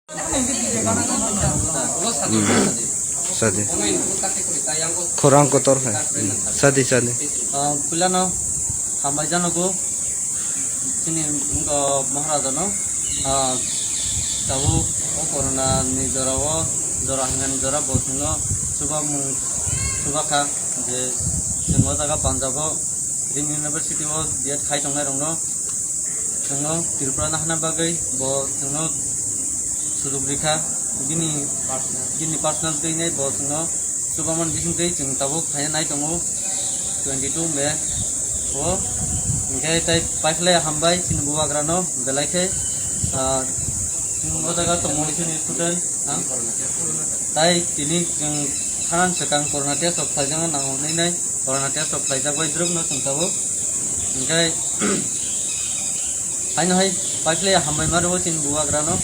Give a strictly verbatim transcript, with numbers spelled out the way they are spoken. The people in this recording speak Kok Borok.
Hmm. Sadi. Khorang kotor hai. Hmm. Sadi, sadi. Ah, puilano hambai janogo. Chini wngkha Maharajano, ah, tabuk o corona ni jora o, jora hwnani jora bo chwngno chubamung chubakha je chwng o jaga Punjab o Rim University o B Ed khai tongnai rokno chwngno Tripura nahana bagwi bo chwngno sujuk rikha, bini, bini personal twi nai bo chwngno Chubaman bisingtwi chwng tabuk phaina nai tongo twenty two May o. Hwnkhe tai paiphlai hambai chini bubagrano belai khe, ah, chwng o jaga tongo chini student, ah, tai tini chwng khanan swkang corona test rok khlaijakna nango hinwi nai corona test rok khlaijak bai drwgno chwng tabuk. Hwnkhe haino hai paiphlai hambai ma rwo chini bubagrano.